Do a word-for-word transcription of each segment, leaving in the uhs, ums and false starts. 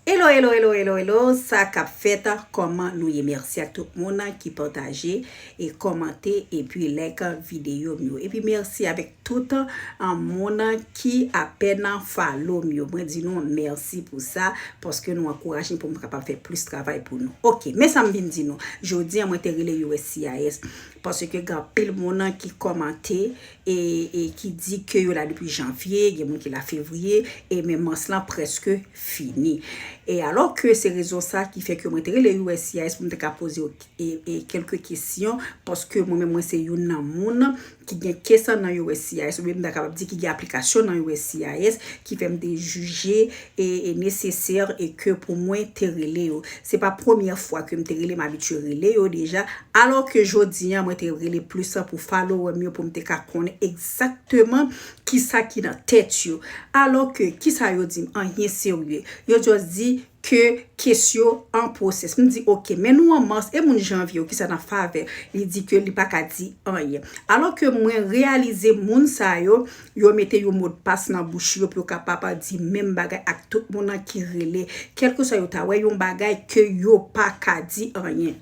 Hello, hello, hello, hello, hello, sa k ap fèt, kòman nou ye? Mèsi ak tout moun ki pataje e kòmante epi like videyo m yo. Epi mèsi avèk tout, um, moun ki apèn follow m yo. Mwen di nou mèsi pou sa, paske nou ankouraje m pou m kapab fè plis travay pou nou. Ok, men sa m vin di nou. Jodi a, mwen te rele U S C I S, paske gen anpil moun ki kòmante e, e ki di ke yo la depi janvye, gen moun ki la fevriye, e men mars lan prèske fini. E alò ke se rezon sa ki fè ke mwen te rele U S C I S pou m te ka poze yo, e, e kèlke kesyon, paske mwen menm mwen se youn nan moun ki gen ke sa nan U S C I S, oubyen m ta kapab di ki gen aplikasyon nan U S C I S, ki fè m te jije e, e nesesè e ke pou mwen te rele yo. Se pa premyè fwa ke m te rele, m abitye rele yo deja, alò ke jodi a, mwen te rele plis pou follower m yo pou m te ka konnen egzakteman kisa ki nan tèt yo. Alò ke, kisa yo di m? Anyen serye. Yo just di ke kes yo an pwosès. M di, ok, men nou an mars, e moun janvye yo, kisa nan favè? Li di ke li pa ka di anyen. Alò ke mwen reyalize moun sa yo, yo mete yon modpas nan bouch yo pou yo kapab di menm bagay ak tout moun nan ki rele. Kèlkeswa yo ta wè yon bagay ke yo pa ka di anyen.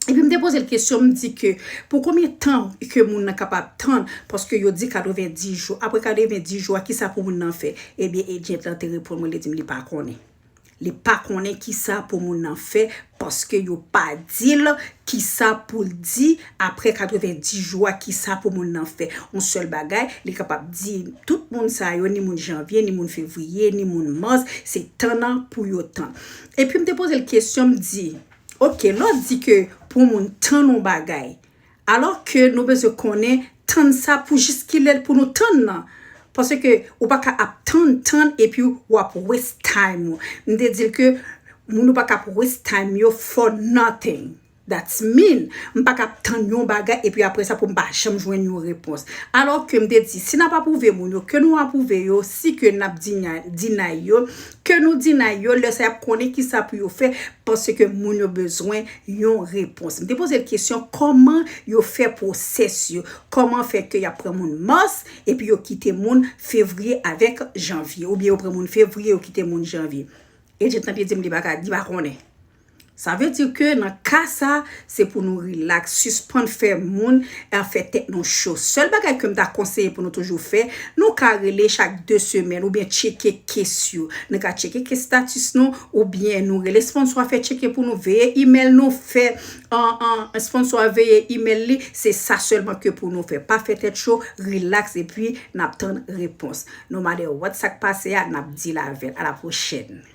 Epi m te poze l kesyon, m di ke pou konbyen tan ke moun nan kapab tann, paske yo di katrevenndis jou. Apre katrevenndis jou a, kisa pou moun nan fè? Ebyen, agent lan te reponn mwen, li di m li pa konnen. Li pa konnen kisa pou moun nan fè, paske yo pa di l kisa pou l di apre katrevenndis jou a, kisa pou moun nan fè. Yon sèl bagay, li kapab di tout moun sa yo, ni moun janvye, ni moun fevriye, ni moun mars, se tann nan pou yo tann. Epi m te poze l kesyon, m di, ok, lè w di ke pou moun tann yon bagay, alò ke nou bezwen konnen tann sa pou jis kilè pou nou tann nan. Paske ou pa ka ap tann, tann, epi w ap waste time ou. M te di l ke moun yo pa ka ap waste time yo for nothing. That's mean. M pa ka ap tann yon bagay, epi apre sa pou m pa janm jwenn yon repons. Alò ke m te di, si n ap apwouve moun yo, ke nou apwouve yo, si ke n ap deny, deny yo, ke nou deny yo, lè sa y ap konnen kisa pou yo fè, paske moun yo bezwen yon repons. M te poze l kesyon, kòman yo fè pwosès yo? Kòman fè ke y ap pran moun mars, epi yo kite moun fevriye avèk janvye? Oubyen yo pran moun fevriye, yo kite moun janvye? Agent lan te di m li pa ka, li pa konnen. Sa vle di ke nan ka sa, se pou nou rilaks, sispann fè moun, e, fè tèt nou cho. Sèl bagay ke m ta konseye pou nou toujou fè, nou ka rele chak de semèn oubyen tcheke kes yo. Nou ka tcheke kes status nou, oubyen nou rele sponsor a fè tcheke pou nou, veye email nou, fè, an, an, sponsor a veye email li, se sa sèlman ke pou nou fè. Pa fè tèt cho, rilaks, epi n ap tann repons. No matter what sa k pase a, n ap deal avè l. A la pwochèn.